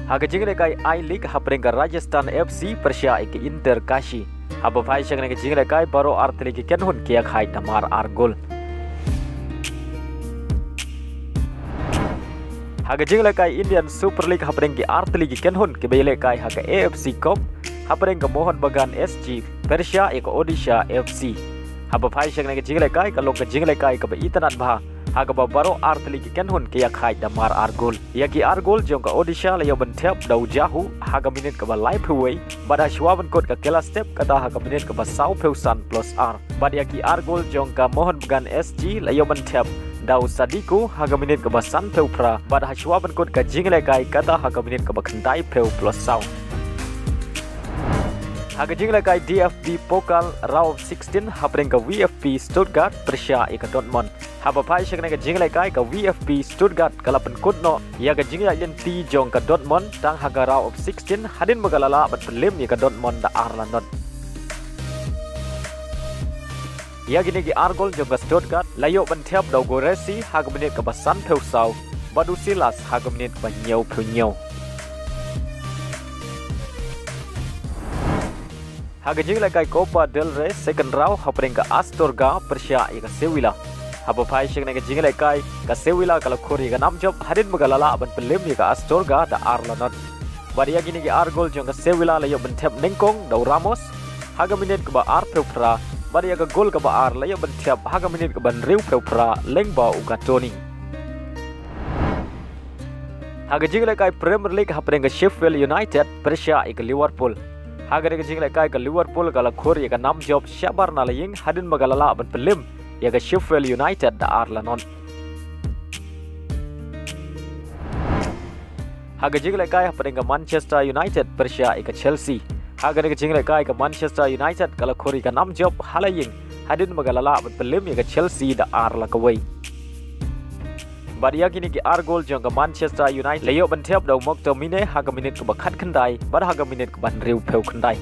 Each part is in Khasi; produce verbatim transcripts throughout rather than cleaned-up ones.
Ha ka jinglehkai I-League hapdeng ka Rajasthan F C pyrshah ïa ka Inter Kashi. Haba phai sha kane ka jinglehkai baroh artylli ki kynhun ki ïakhaid da mar ar gol. Ha ka jinglehkai Indian Super League hapdeng ki artylli ki kynhun kiba ïalehkai ha ka A F C Cup hapdeng ka Mohun Bagan S G pyrshah ïa ka Odisha F C. Haba phai sha kane ka jinglehkai ka long ka jinglehkai kaba itynnad bha ha kaba baroh artylli ki kynhun ki ïakhaid da mar ar gol. Ïa ki ar gol jong ka Odisha la ïoh ban thep da u Jahu ha ka minit kaba laiphew wei bad ha shuwa ban kut ka kylla step kata ha ka minit kaba sawphew san plus ar. Bad ïa ki ar gol jong ka Mohun Bagan S G la ïoh ban thep da u Sadiko ha ka minit kaba sanphew phra bad ha shuwa ban kut ka jinglehkai kata ha ka minit kaba khyndaiphew plus saw. Ha ka jinglehkai D F B Pokal Round of sixteen hapdeng ka V F B Stuttgart pyrshah ïa ka Dortmund. Haba phai sha kane ka jinglehkai ka V F B Stuttgart ka la pynkut noh ïa ka jingïaid lynti jong ka Dortmund tang ha ka Round of sixteen hadien ba ka la lah ban pynlem ïa ka Dortmund da ar la not. Ïa kine ki ar gol jong ka Stuttgart la ïoh ban thep da u Guirassy ha ka minit kaba sanphew saw bad u Silas ha ka minit kaba hynñiewphew hynñiew. Ha ka jinglehkai Copa del Rey second round hapdeng ka Astorga pyrshah ïa ka Sevilla. Haba phai sha kane ka jinglehkai ka Sevilla ka la khur ïa ka nam jop hadien ba ka la lah ban pynlem ïa ka Astorga da ar la not. Bad ïa kine ki ar gol jong ka Sevilla la ïoh ban thep nyngkong da u Ramos ha ka minit kaba arphew phra bad ïa ka gol kaba ar la ïoh ban thep ha ka minit kaba hynriewphew phra lyngba u Gatoni. Ha ka jinglehkai Premier League hapdeng ka Sheffield United pyrshah ïa ka Liverpool. Ha kane ka jinglehkai ka Liverpool ka la khur ïa ka nam jop shabar na la ïing hadien ba ka la lah ban pynlem ïa ka Sheffield United da ar la not. Ha ka jinglehkai hapdeng ka Manchester United pyrshah ïa ka Chelsea. Ha kane ka jinglehkai ka Manchester United ka la khur ïa ka nam jop ha la ïing hadien ba ka la lah ban pynlem ïa ka Chelsea da ar la kawei. Bad ïa kine ki ar gol jong ka Manchester United la ïoh ban thep da u McTominay ha ka minit kaba khatkhyndai bad ha ka minit kaba hynriewphew khyndai.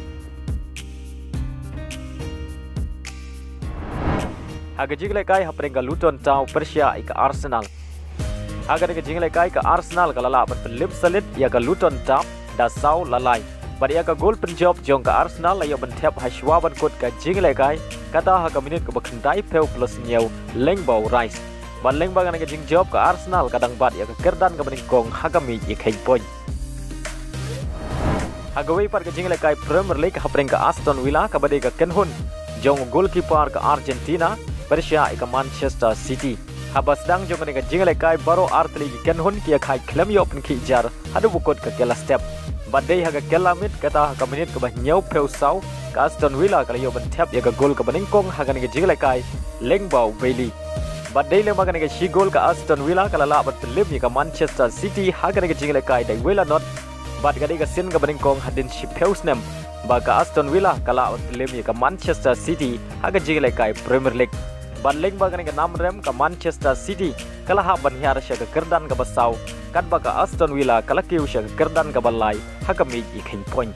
Ha ka jinglehkai hapdeng ka Luton Town pyrshah ïa ka Arsenal. Ha kane ka jinglehkai ka Arsenal ka la lah ban pynlem salit ïa ka Luton Town da saw la lai. Bad ïa ka gol pynjop jong ka Arsenal la ïoh ban thep ha shuwa ban kut ka jinglehkai kata ha ka minit kaba khyndaiphew plus hynñiew lyngba u Rice. Bad lyngba kane ka jingjop ka Arsenal ka dang bat ïa ka kyrdan kaba nyngkong ha ka miej ïakheiñ point. Ha kawei pat ka jinglehkai Premier League hapdeng ka Aston Villa kaba dei ka kynhun jong u goalkeeper ka Argentina pyrshah ïa ka Manchester City. Haba sdang jong kane ka jinglehkai baroh artylli ki kynhun ki ïakhaid khlem ïoh pynkhih jar haduh ba kut ka kylla step. Bad dei ha ka kylla miet kata ha ka minit kaba hynñiewphew saw ka Aston Villa ka la ïoh ban thep ïa ka gol kaba nyngkong ha kane ka jinglehkai lyngba u Bailey. Bad dei lyngba kane ka shi gol ka Aston Villa ka la lah ban pynlem ïa ka Manchester City ha kane ka jinglehkai da iwei la not. Bad ka dei ka sien kaba nyngkong hadien shiphew snem ba ka Aston Villa ka la lah ban pynlem ïa ka Manchester City ha ka jinglehkai Premier League. Bad lyngba kane ka nam rem ka Manchester City ka la hap ban hiar sha ka kyrdan kaba saw katba ka Aston Villa ka la kiew sha ka kyrdan kaba lai ha ka miej ïakheiñ point.